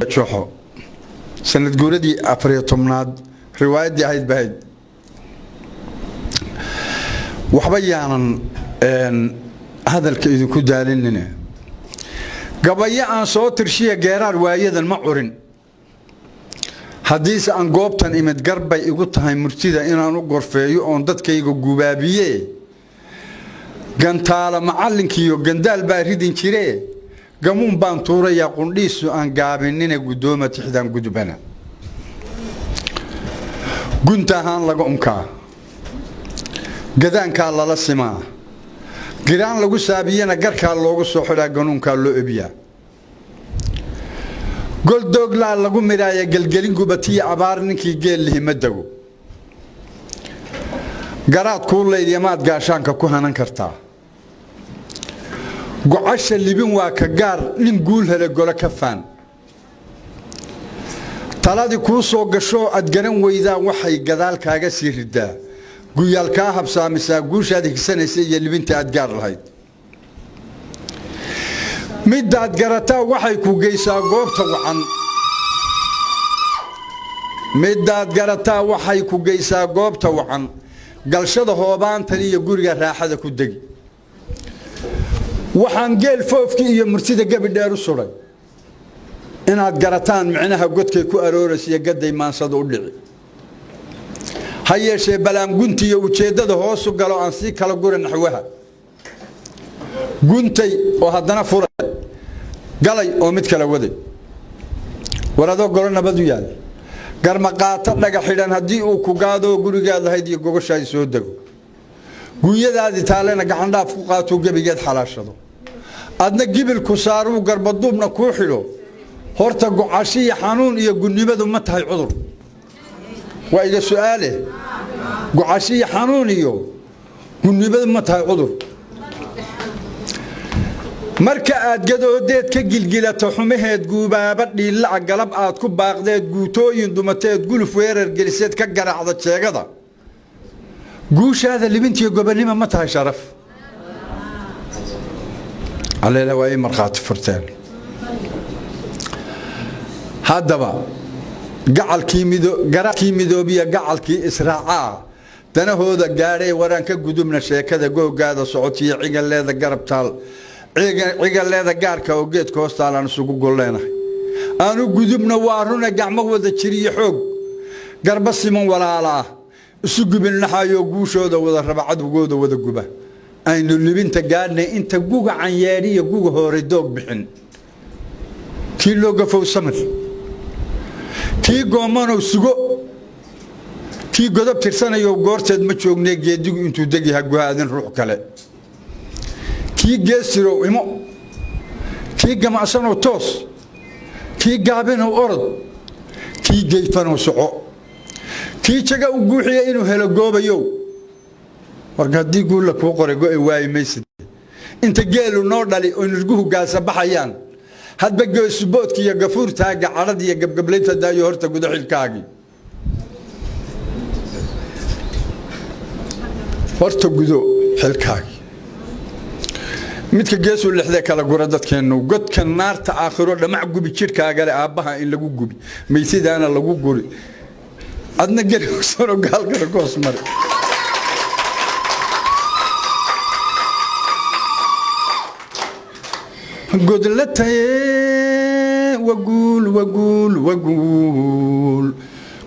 Joxo sanad guuradii 14aad riwaayaddii ahayd bahayd. Waxba yaanan hadalka idinku daalinine, gabayo aan soo tirshiya geeraar waayadan ma curin. Haddiise aan goobtan imid, garbay igu tahay murtida inaan u gorfeeyo oon dadkayga gubaabiye. Gantaala macallinkiiyo gandaal baa ridin jiree, gamuun baan tuurayaa qundhiisu aan gaabinine. Guddooma tixdaan gudbana, gunta ahaan laga unkaa, gadaankaa lala simaa, giraan lagu saabiyana garkaa loogu soo xidhaa, ganuunkaa loo ebiyaa, goldooglaa lagu midhaaya, gelgelin gubatiya abaar ninkii geel lihi ma dego. Garaad kuu laylyamaad gaashaanka ku hanan kartaa. Gocasha libin waa ka gaar nin guul hele golo ka faan. Taladii kuu soo gashoo aad garan weydaa waxay gadaal kaaga sii ridaa, guyaal kaa habsaamisaa guushaad higsanaysa iyo libinta aad gaar lahayd. Middaad garataa waxay ku geysaa goobta wacan. Middaad garataa waxay ku geysaa goobta wacan, galshada hoobaantan iyo guriga raaxada ku degi. Waxaan geel foofkii iyo murtida gebi dheer u sudhay inaad garataan micnaha godkay ku arooraysa iyo gadday maansada u dhici. Ha yeeshee balaangunti iyo ujeeddada hoosu galo, aan sii kala gura naxwaha. Guntay oo haddana furay, galay oo mid kala waday. War adoo golo nabad u yaal, garmaqaato dhaga xidhan haddii uu ku gaadoo gurigaad lahayd iyo gogoshaadi soo dego, gunyadaadii taalena gacandhaaf ku qaatuu gebigeed xalaashado, adna gibilku saaruu garbaduubna kuu xidho, horta gocashiya xanuun iyo gunnimadu ma tahay cudur? Waa iga su'aale. Gocashiya xanuun iyo gunnimadu ma tahay cudur? Marka aad gadoodeed ka gilgilato xumaheed, guubaaba dhiillaca galab aad ku baaqdeed, guutooyin dumateed, guluf weerar geliseed, ka garaacda jeegada, guushaada libintiyo gobonnimo ma tahay sharaf? Alleela waa ii markhaati furteen. Haddaba gacalkii garaadkii midoobiya, gacalkii israacaa danahooda gaadhay. Waraan ka gudubna sheekada googaada socotiyo cigaleeda garab taal, cigaleeda gaarka oo geedka hoostaal aan isugu golleenahay. Aanu gudubna. Waa runa, gacmo wada jiriyo xoog garba siman walaala ah isu gubin naxayoo guushooda wada raba, cadowgooda wada guba. Aynu libinta gaadhnay inta guga canyeedhiyo guga hooray doog bixin. Kii loo gafow samir, kii goomanow sugo, kii godob tirsanayo goorteed ma joognee. Geedigu intuu degyaha guhaadin ruux kale. Kii geesirow imo, kii gamacsanow toos, kii gaabinow orod, kii geyfanow soco, kii jaga u guuxiya inuu helo goobayow. Warka haddii guulla kuu qoray go'e waayi maysid. Inta geelu noo dhali oo nirguhu gaasa baxayaan, hadba geesuboodka iyo gafuurtaaga, cadhad iyo gabgablaynta daayo, horta guda xilkaagii, horta gudo xilkaagii. Midka geesuu lexdee kala gura dadkeennu, godka naarta aakhiro dhamac gubi jidhkaagale, aabbaha in lagu gubi maysidaana lagu guri, adna geli ogsanoo gaalkana ku hoos mari. Godlataye waguul waguul waguul,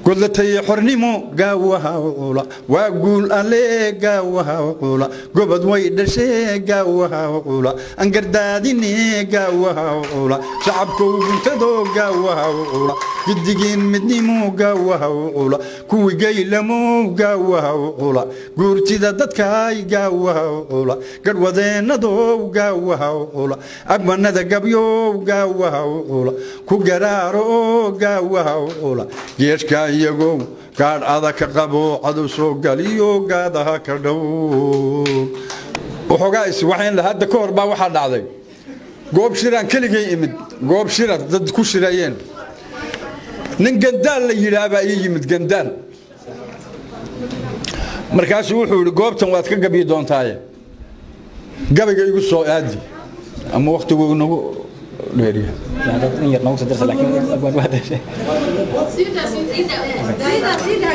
godlataye xornimo gaawaha cula, waa guul alle gaawaha cula. Gobod way dhashee gaawaha cula, angardaadine gaawaha cula, shacabkow guntado gaawaha cula, gidigiin midnimo gaawaha cula, kuwii gaylamow gaawaha cula, guurtida dadkaay gaawaha cula, gadhwadeennadow gaawaha cula, agbanada gabyow gaawaha cula, ku garaaro oo gaawaha cula, geeshka iyagow gaadh adag ka qabo, cadow soo galiyo gaadaha ka dhow. Waxoogaa is waxayn hadda ka hor baa waxaa dhacday goob shiraan keligay imid, goob shira dad ku shirayeen. Nin gandaal la yidhaah baa ii yimid. Gandaal Markaasuu wuxuu yidhi, goobtan waad ka gabyi doontaaye, gabayga igu soo aadi ama waktigu nagu dheeriya.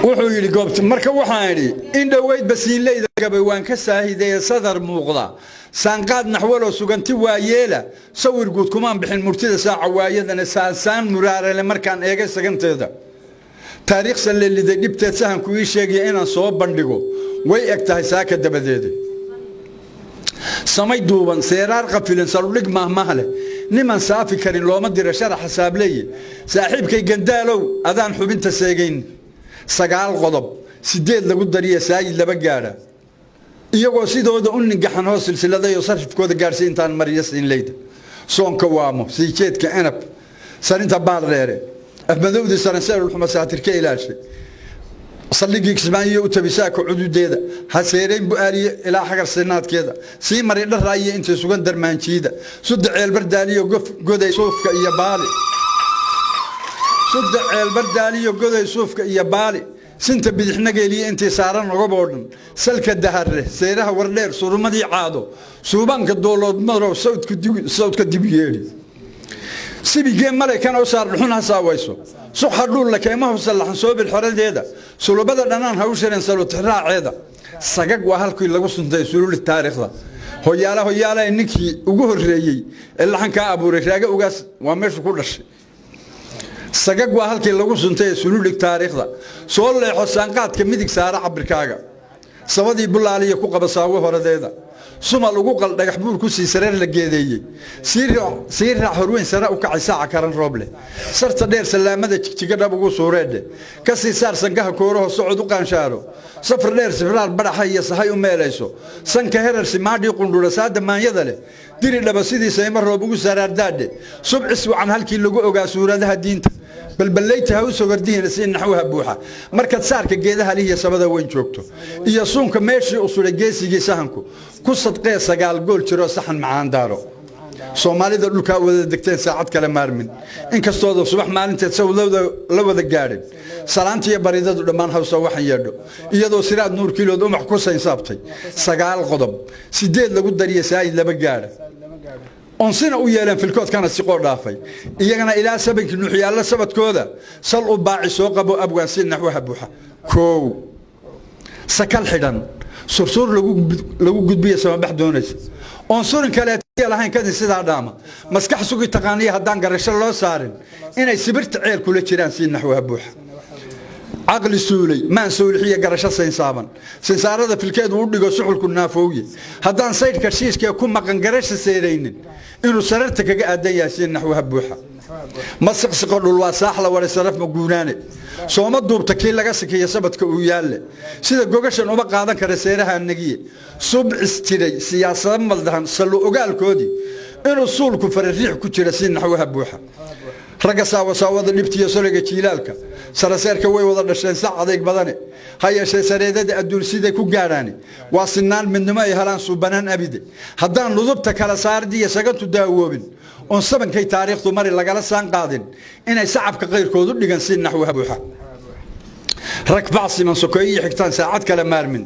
Wuxuu yidhi goobta marka waxaan idhi in dhoweyd basiinleyda gabay waan ka saahideeye, sadar muuqda saanqaad naxwaloo suganti waayeela, sawir guud kumaan bixin murtida saaca waayadana, saansaan muraarale markaan eegay saganteeda, taariikh salleliday dhibteed sahanku ii sheegaya inaan soo bandhigo way eg tahay saaka dabadeeda. Samay duuban seeraar qafilan saludhig mahmah leh, niman saafi karin looma diro sharaxa saableeye. Saaxiibkay Gandaalow, adaan xubinta seegayn, 9 qodob 8 lagu dariya saayid laba gaadha, iyagoo sidooda u ningaxan hoos silsiladayo sarifkooda gaadhsi intaan mariyo siinleyda soonka waamo sii jeedka enab sarinta baardheere afmadowdii saranseerulxuma saatirka ilaashay saldhigii Kismaayo u tabisaaka cududeeda haseereyn bu-aaliye ilaa xagar sinaadkeeda sii maray dharaaye intay sugan darmaanjiida sudda ceelbardaaliyo goday suufka iyo baali, sudda ceelbardaaliyo goday suufka iyo baali, sinta bidixnageeliye intay saaran ogaboo dhan, salka dahare seeraha wardheer surumadii caado suubaanka doolood marow sawdka dib yeedhi sibigee maraykan oo saar dhuxun ha saawayso suxa dhuulla keemahu sallaxan soobil xoradeeda sulubada dhanaan ha u shireen salutixraaceeda. Sagag waa halkii lagu suntay sululi taariikhda hoyaala hoyaala ninkii ugu horreeyey ee laxankaa abuuray Raaga Ugaas waa meeshu ku dhashay. Sagag waa halkii lagu suntay sululig taariikhda. Soo leexo saanqaadka midig saara cabirkaaga sabadii bulaaliya ku qaba saawo horadeeda sumal ugu qal dhagax buur ku sii sareer la geedeeyey sii raac horweyn sare u kacay saaca karan rooble sarta dheer salaamada jigjiga dhab ugu suureedhe ka sii saar sankaha kooraho socod u qaanshaaro safar dheer sifraar badhaxa iyo sahay u meelayso sanka herar simaadhii qundhura saada maanyada leh diri dhaba sidii sayma roob ugu saraardaadhe subcis wacan halkii lagu ogaa suuradaha diinta balbaleyta ha u sogordihina si naxwaha buuxa markaad saarka geedaha lihiya sabada weyn joogto iyo suunka meeshii u suray geesigii sahanku ku sadqee 9 gool jiro saxan macaan daaro. Soomaalida dhulkaa wada degteen saacad kale maarmin inkastooda subax maalinteed sawdowda la wada gaadhin salaantiiyo baridadu dhammaan hawsa waxan yeedho iyadoo siraad nuur kiilood umax ku saynsaabtay 9 qodob 8 lagu dariya saayid laba gaadha onsina u yeeleen filkoodkana siqoo dhaafay iyagana ilaa sabankii nuuxyaalla sabadkooda sal u baaci soo qabo abwaan si naxwaha buuxa. 1 sakal xidhan sursuur lagu gudbiya samabax doonaysa oon surin kaleetiya lahayn kadin sidaa dhaama maskax sugi taqaaniya haddaan garasho loo saarin inay sibirta ceel kula jiraan si naxwaha buuxa. Caqli suulay maan suulixiya garasho saynsaaban sinsaarada filkeedu u dhigo suxulku naafooye haddaan saydhka shiishkee ku maqan garasha seeraynin inuu sararta kaga aadan yahay si naxwaha buuxa. Ma siqsiqo dhul waa saax la waray saraf ma guunaane sooma duubta kii laga sikiya sabadka uu yaalle sida gogashan uma qaadan kara seeraha nagiye subcis jiray siyaasado maldahan sallu ogaalkoodii inuu suulku farariix ku jira si naxwaha buuxa. Ragga saawasaawada dhibtiyo soliga jiilaalka saraseerka way wada dhasheen sac adayg badane ha yeeshee sareedada adduun siday ku gaadhaani waa sinaan midnimo ay helaan suubanaan abide haddaan ludubta kala saaridiyo sagantu daawoobin oon sabankay taariikhdu mari lagala saan qaadin inay sacabka qayrkoodu dhigan si naxwaha buuxa. Rag bacsiman sokeeyo xigtaan saacad kale maarmin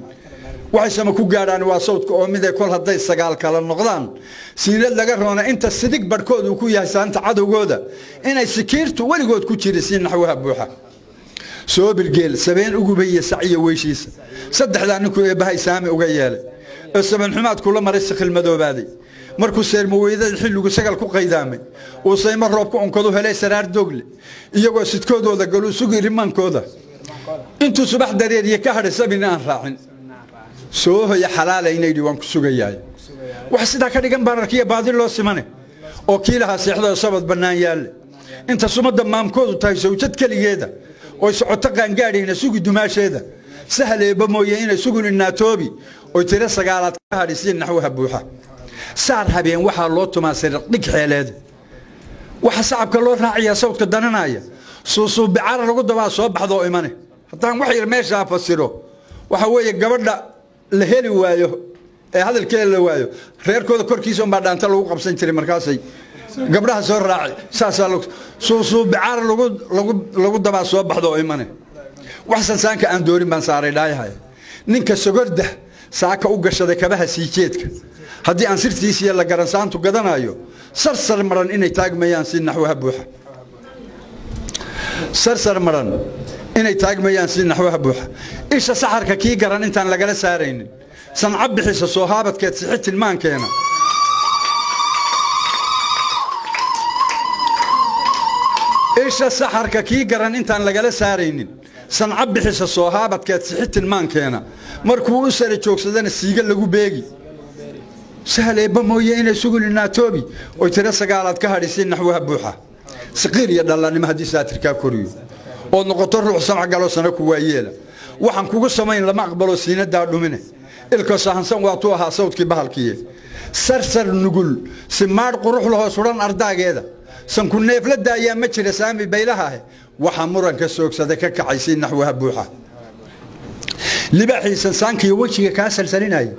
waxay sama ku gaadhaan waa sawdka oo mid ay kol hadday 9 kala noqdaan siinad laga roona inta sidig barhkood uu ku yahay saanta cadowgooda inay sikiirtu weligood ku jiri si naxwaha buuxa. Soo bilgeel sabeen ugubaye saciyo weyshiisa saddexdaa ninkuu eebbahay saami uga yeelay oo sabanxumaad kula maray sikhil madoobaaday markuu seermaweydada xilligu sagal ku qaydaamay uu saymo roobka onkadu helay saraar doogle iyagoo sidkoodooda galuu sugi rimaankooda intuu subax dareeriye ka hadhay sabina aan raacin soo hoya xalaalaynaydhi waan ku sugayaay wax sidaa ka dhigan baan arkiya baadi loo simane oo kii lahaa seexdoo sabad bannaan yaalle inta sumadda maamkoodu tahay sawjad keligeeda oy socoto qaangaadhayna sugi dumaasheeda sahaleeba mooye inay sugun inaatoobi oy tiro 9aad ka hadhi si naxwaha buuxa. Saar habeen waxaa loo tumaa sariiq dhig xeeleed waxa sacabka loo raacayaa sawdka dananaya suusuubicara lagu dabaa soo baxdo oo imane haddaan wax yar meeshaa fasiro waxa weeye gabadha la heli waayo ee hadalkeeda la waayo reerkooda korkiisa unbaa dhaanta lagu qabsan jiray markaasay gabdhaha soo raaci saasaa suusuubicaara lagu dabaa soo baxdo oo imane wax sansaanka aan doorin baan saaray dhaayahay Ninka sogorda saaka u gashaday kabaha sii jeedka, haddii aan sirtiisiiyo la garansaantu gadanayo, sarsar maran inay taagmayaan si naxwaha buuxa, sarsar maran inay taagmayaan si naxwaha buuxa. Isha saxarka kii garan intaan lagala saaraynin, sanca bixisa soo haabadkeed sixi tilmaankeena. Isha saxarka kii garan intaan lagala saaraynin, sanca bixisa soo haabadkeed sixi tilmaankeena. Markuu u sara joogsadana siiga lagu beegi, sahal eebba mooye inay suguli naatoobi oy tiro sagaalaad ka hadhi si naxwaha buuxa. Saqiir iyo dhallannimo haddii saatirkaa koriyo ood noqoto ruux samac galoo sana ku waayeela, waxaan kugu samayn lama aqbalo siinadaa dhumine. Ilka sahansan waatuu ahaa sawdkii bahalkiiye. Sarsar nugul simaadh qurux lahoo suran ardaageeda, sanku neefla daayaa ma jira saami baylaha ah. Waxaa muranka soogsaday ka kacay si naxwaha buuxa. Libaaxii sansaankiiyo wejiga kaa salsalinaya,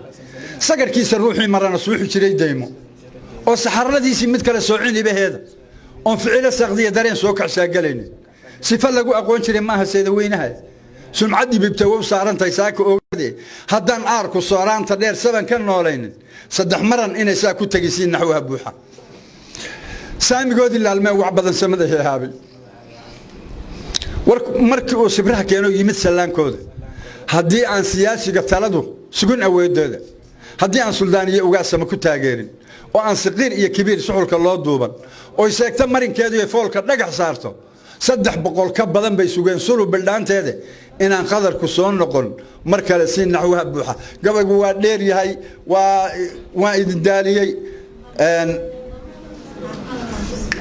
sagarkiisa ruuxii marana suuxi jiray daymo, oo saxaradiisii mid kale soocin ibaheeda, oon ficilo saqdiya dareen soo kacsaagelaynin, sifa lagu aqoon jiray maaha seedaweynaha. Sumcad ibibta wow saarantahay saaka ogaade, haddaan aarku sooraanta dheer saban ka noolaynin, saddex maran inay saa ku tegisiin naxwaha buuxa. Saamigoodii laalmeen wax badan samada heehaabay markii uu sibraha keeno yimid sallaankooda. Haddii aan siyaasiga taladu sugun awoodooda, haddii aan suldaan iyo ugaasama ku taageerin, oo aan siqiir iyo kibiir suxulka loo duuban, oy seegto marinkeedu iyo foolka dhagax saarto, 300 ka badan bay sugeen sulu bildhaanteeda inaan qadarku soo noqon mar kale si naxwaha buuxa. Gabaygu waa dheer yahay, waa idin daaliyey.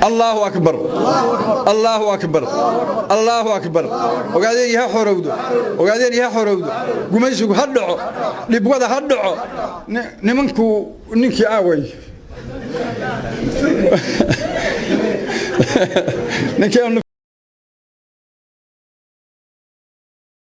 Allahu akbar, Allahu akbar, Allahu akbar. Ogaadeen yaha xorowdo, ogaadeen yaha xorowdo, gumaysigu ha dhaco, dhibwada ha dhaco. Nimanku ninkii aaway, ninkii.